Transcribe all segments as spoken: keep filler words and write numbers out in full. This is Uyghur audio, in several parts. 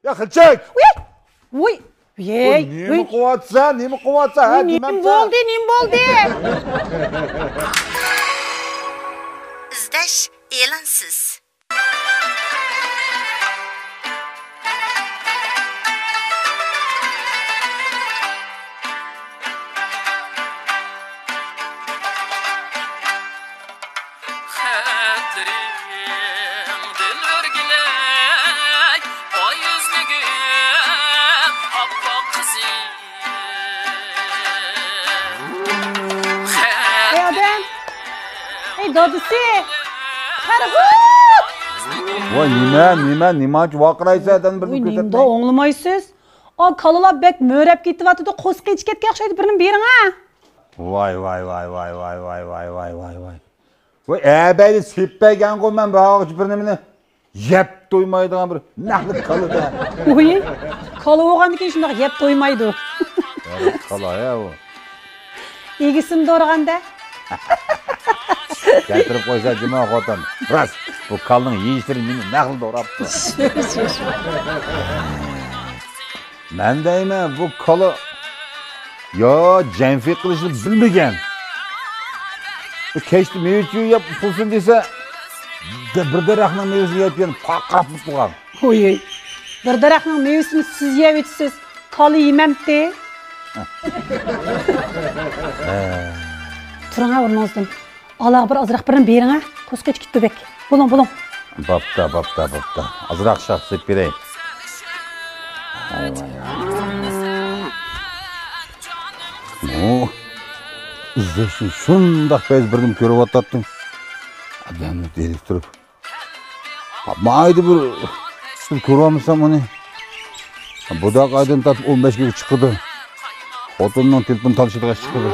يا خىلچەك! ۋۇي! ۋۇي! ۋۇي! نېمە قىلىۋاتىسەن؟ نېمە قىلىۋاتىسەن؟ ھە، نېمە بولدى؟ نېمە بولدى؟ ئىزدەش ئېلانسىز. خەتلىرىڭدىن ئۆرگىلەي، ئاي يۈزلۈكۈم، ئاپئاق قىزىم. ئەي ئادەم! ئەي دادىسى! پەرغۇت! ۋاي نېمە، نېمە، نېمانچە ۋارقىرايسەن؟ ئادەم بىرنى ۋاي نېمىدا كۆتەتمەي ئاڭلىمايسىز؟ ئا كالىلار بەك مۆرەپ كېتىۋاتىدۇ، قورسىقى ئېچىپ كەتكەن ئوخشايدۇ، بىرنى بېرىڭە. ۋاي ۋاي ۋاي ۋاي ۋاي ۋاي ۋاي ۋاي ۋاي ۋاي ۋاي. ۋاي ئەبەيدە سېلىپ بەرگەنغۇ مەن باغاقچە بىر نېمىنى. يەپ تويمايدىغان بىر نەقلىك كالىدە. ۋۇي، كالا بولغاندىن كېيىن شۇنداق يەپ تويمايدۇ. كالا يا ئۇ. ئىگىسىنى دورىغاندا. كەلتۈرۈپ قويسا جۇما خوتۇن. راست، بۇ كالىنىڭ يېيىشلىرى مېنى نەقلىدە ئۇراپتۇ. مەن دەيمەن، بۇ كالا يا جەنفى قىلىشنى بىلمىگەن. كەچتە مېۋە-چېۋە يەپ ئۇخلىسۇن دېسە، دە-، بىر دەرەخنىڭ مېۋىسىنى يەپ يەنە پارقىراپمۇ تۇرغان. ھوي، بىر دەرەخنىڭ مېۋىسىنى سىز يەۋېتىسىز، كالا يېمەمتى. تۇرۇڭ ھە ئورنىڭىزدىن. ئالاغا بىر ئازراق بىرنى بېرىڭە، قورسىقى ئېچىپ كېتىپتۇ بەك. بولۇڭ، بولۇڭ. بوپتا، بوپتا، بوپتا. ئازراق شاخ سېلىپ بېرەي. ۋاي، ۋاي، ۋاي. ئۇ ئىزدەشنى شۇنداق پەيز بىردىن كۆرۈۋاتاتتىم. ئادەمنى دېرىكتۈرۈپ. مايدا بىر، بىر كۆرۈۋالمىسام ئۇنى. بۇداق ئايدىن تارتىپ ئون بەشكە چىقىدۇ. خوتۇننىڭ تېلېفون تالىشىدىغان چىقىدۇ.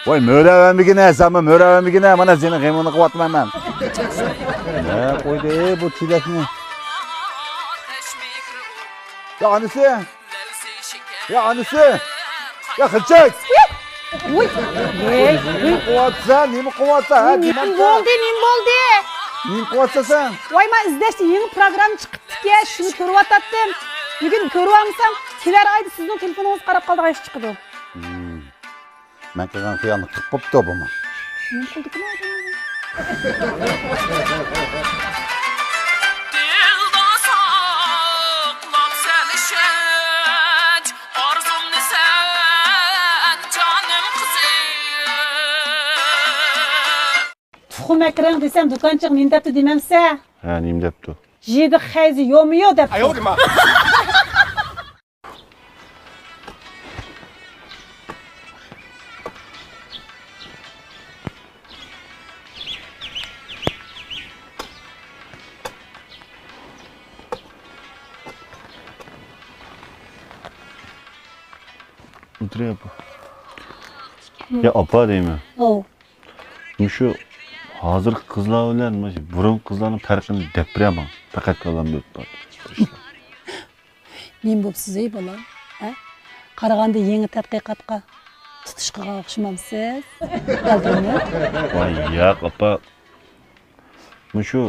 ۋاي، مۆرە ئەۋەرمىگىنە، سەنمۇ مۆرە ئەۋەرمىگىنە، مانا سېنىڭ غېمىڭنى قىلىۋاتىمەن مەن. نە قويدى بۇ چېلەكنى؟ يا ئانىسى! يا ئانىسى! يا خىلچەك! ۋۇي! ۋۇي! نېمە قىلىۋاتىسەن؟ نېمە قىلىۋاتىسەن؟ ھە، نېمە بولدى؟ نېمە بولدى؟ نېمە قىلىۋاتىسەن سەن؟ ۋاي، مانا ئىزدەشتە يېڭى پروگرامما چىقىپتىكەن، شۇنى كۆرۈۋاتاتتىم. بۈگۈن كۆرۈۋالمىسام، كېلەر ئايدا سىزنىڭ تېلېفونىڭىزغا قاراپ قالىدىغان ئىش چىقىدۇ. مەن قىلغان خىيالنى قىلىپ بوپتۇ بۇمۇ. نېمە قىلدىكىن ئادەم؟ دىلدا ساقلاپسەن ئىشەنچ، ئارزۇمنى سەن، جانىم قىزىم. تۇخۇم ئەكىرىڭ دېسەم، دۇكانچىغا نېمە دەپتۇ دېمەمسە؟ ھە، نېمە دەپتۇ؟ يېدى خەيزى يومۇ يو دەپتۇ. ئولتۇرە ئاپا. يا ئاپا دەيمەن. ئاۋۇ. مۇشۇ ھازىرقى قىزلار بىلەن مۇشۇ بۇرۇنقى قىزلارنىڭ پەرقىنى دەپ بېرە ماڭا. پەقەت كاللام بۆلۈپ بار. نېمە بوپسىز ئەي بالام؟ ھە؟ قارىغاندا يېڭى تەتقىقاتقا تۇتۇشقىغان ئوخشىمامسىز؟ ئالدىمۇ؟ ۋاي ياق ئاپا. مۇشۇ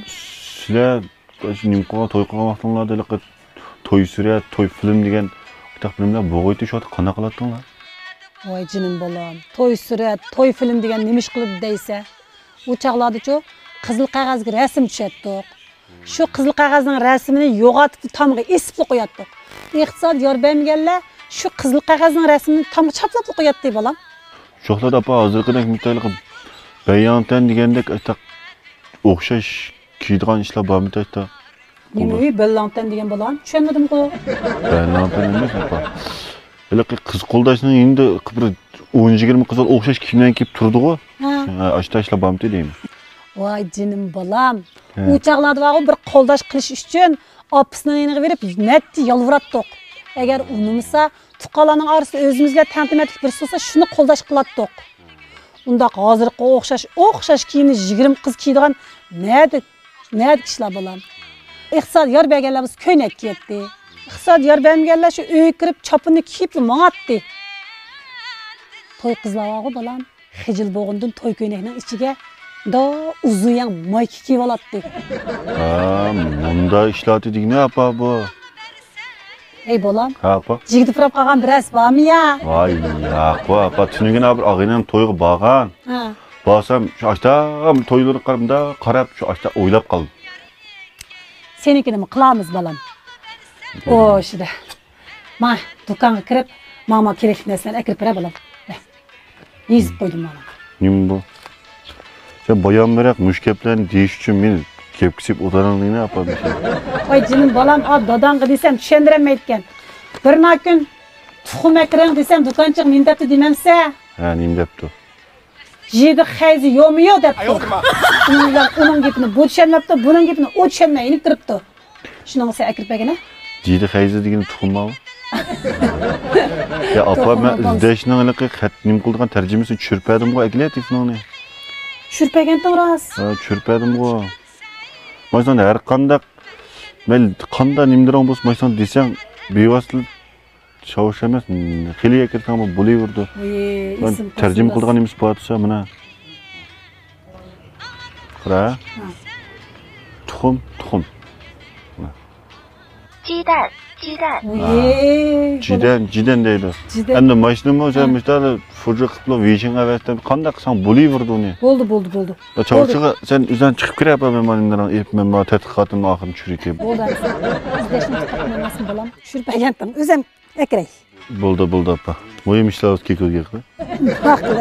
سىلەر نېمە قىلغان، توي قىلغان ۋاقتىڭلاردا ھېلىقى توي سۈرەت، توي فىلىم دېگەن ئورتاق بىلىملەر بوغايتى شۇ ۋاقىتتا قانداق قىلاتتىڭلار؟ ۋاي جېنىم بالام، توي سۈرەت، توي فىلىم دېگەن نېمە ئىش قىلىدۇ دەيسە؟ ئۇ چاغلاردىچۇ قىزىل قەغەزگە رەسىم چۈشەتتۇق. شۇ قىزىل قەغەزنىڭ رەسىمىنى يوغىنىتىپ تامغا ئېسىپلا قوياتتۇق. ئىقتىساد يار بەرمىگەنلەر شۇ قىزىل قەغەزنىڭ رەسىمىنى تامغا چاپلاپلا قوياتتى بالام. شۇ ۋاقىتلاردا ئاپا ھازىرقىدەك مۇشۇنداق بەيانتەن دېگەندەك ئوخشاش كىيىدىغان ئىشلار بارمىدى ئايتا؟ نېمە ئۆي بەللاڭتەن دېگەن بالام؟ چۈشەنمىدىمغۇ. بەللاڭتەن ئەمەس ئاپا. ھېلىقى قىز قولداشنىڭ يېنىدا بىر ئون يىگىرمە قىز ئوخشاش كىيىملەرنى كىيىپ تۇرىدىغۇ. ھە. ھە، ئاشۇنداق ئىشلار بارمىدى دەيمەن. ۋاي جېنىم بالام. ھە. ئۇ چاغلاردا بارغۇ بىر قولداش قىلىش ئۈچۈن ئاپىسىنىڭ يېنىغا بېرىپ نەتتە يالۋۇراتتۇق. ئەگەر ئۇنىمىسا، تۇغقانلارنىڭ ئارىسىدا ئۆزىمىز بىلەن تەڭ تېمەتلىك بىرسى بولسا، شۇنى قولداش قىلاتتۇق. ئۇنداق ھازىرقىغا ئوخشاش، ئوخشاش كىيىمنى يىگىرمە قىز كىيىدىغان نەدە، نەدە ئىشلار بالام؟ ئىقتىساد يار بەرگەنلەر بولسا كۆينەك كىيەتتى. ئىقتىساد يار بەرمىگەنلەر شۇ ئۆيگە كىرىپ چاپىنىنى كىيىپلا ماڭاتتى. توي قىزلار بارغۇ بالام، خىجىل بولغىنىدىن توي كۆينەكنىڭ ئىچىگە دا ئۇزۇن يەڭ مايكا كىيىۋالاتتى. ھە، مۇندا ئىشلاتتى دېگىنى ئاپا بۇ. ئەي بالام. ھە، ئاپا. جىگدە پۇراپ قالغان بىرەرسى بارمۇ يا؟ ۋاي، ياق، ئاپا. تۈنۈگۈن بىر ئاغىنەم تويغا بارغان. ھە. بارسام، شۇ ئاشتا تويلىرىغا قاراپ، مۇنداق قاراپ، شۇ ئاشتا ئويلاپ قالدىم. سېنىڭكىنىمۇ قىلارمىز، بالام. ئو، شۇنداق. ما، دۇكانغا كىرىپ، ماڭا، ماڭا كېرەكلىك نەرسىلەرنى ئەكىرىپ بېرە، بالام. يېزىپ قويدۇم مانا. نېمە بۇ؟ سەن بايام بىراق مۇشۇ گەپلەرنى دېيىش ئۈچۈن مېنى گەپكە سېلىپ ئولتۇرغىنىڭنى ئاپا. ۋاي جېنىم بالام، ئا، داداڭغا دېسەم چۈشەندۈرەلمەيدىكەن. بىر ناكۈن تۇخۇم ئەكىرىڭ دېسەم، دۇكانچىغا نېمە دەپتۇ دېمەمسە؟ ھە، نېمە دەپتۇ؟ جىدە خەيزى يومۇ يوق دەپتۇ. ئۇنىڭ بىلەن ئۇنىڭ گېپىنى بۇ چۈشەنمەپتۇ، بۇنىڭ گېپىنى ئۇ چۈشەنمەي ئېلىپ كىرىپتۇ. شۇنىڭغا سەن ئەكىرىپ بەرگىنە. جىدە خەيزى دېگىنى تۇخۇممۇ؟ يا ئاپا، مەن ئىزدەشنىڭ ھېلىقى خەت نېمە قىلىدىغان تەرجىمىسىنى چۈشۈرۈپ بەردىمغۇ، ئەكېلە تېلېفونۇڭنى. چۈشۈرۈپ بەرگەنتىڭ راست. ھە، چۈشۈرۈپ بەردىمغۇ. مانا سەن ھەر قانداق، مەيلى قانداق نېمىلىرىڭ بولسا، مانا سەن دېسەڭ، بىۋاسىتە شاۋۇش ئەمەس، خېلى ئەكىرسەڭمۇ بولۇۋېرىدۇ. مەن تەرجىمە قىلىدىغان نېمىسى بار دېسە، مانا. قارا. ھە. تۇخۇم، تۇخۇم. جىدەن، جىدەن. ۋىي، جىدەن، جىدەن دەيدۇ. جىدەن. ئەمدى ماشىنىمۇ سەن ھە. مۇشۇنداق فۇرجۇ قىلىپلا ۋېيشىڭ ئەۋەتسەم، قانداق قىلساڭ بولۇۋېرىدۇ ئۇنى. بولدى، بولدى، بولدى. يا، بولدى. چاۋشىغا سەن ئۆزۈڭ چىقىپ كىرە، ئاپا، مەن مانا نېمىلەرنى ئېلىپ، مەن مانا تەتقىقاتىمنى ئاخىرىنى چۈشۈرۈۋېتەي. بولدى، ئەمىسە. ئىزدەشنى تۇتۇپ قويماسمۇ، بالام؟ چۈشۈرۈپ بەرگەنتىڭ. ئۆزۈم ئەكىرەي. بولدى، بولدى، ئاپا. مۇھىم ئىشلار بولسا كېكىلگە قىل. ماقۇل.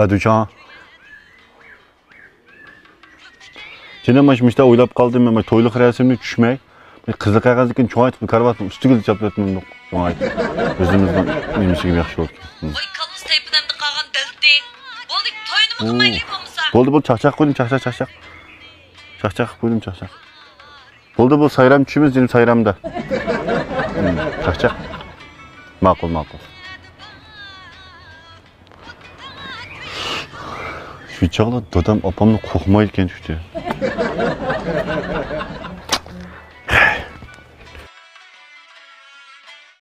ھە، دۇچاڭ. جېنىم، مانا مۇشۇنداق ئويلاپ قالدىم، مەن تويلۇق رەسىمنى چۈشمەي. قىزىل قەغەزنىڭكىنى چوڭايتىپ، كارىۋاتنىڭ ئۈستىگە چاپلىۋەتمەمدۇق. چوڭايتىپ. ئۆزىمىزنىڭ نېمىسىگە ياخشى بولىدۇ. قوي، كاللىسى تەيپىدەمدە قالغان دەلتى. بولدى، توينىمۇ قىلمايلى بولمىسا. بولدى، بولدى، چاقچاق قويدۇم، چاقچاق، چاقچاق. چاقچاق قىلىپ قويدۇم، چاقچاق. بولدى، بۇ سايرام چۈشىمىز، جېنىم، سايرامدا. ھىم، چاقچاق. ماقۇل، ماقۇل. شۇ چاغلار دادام ئاپامنى قورقمايدىكەن، شۇ.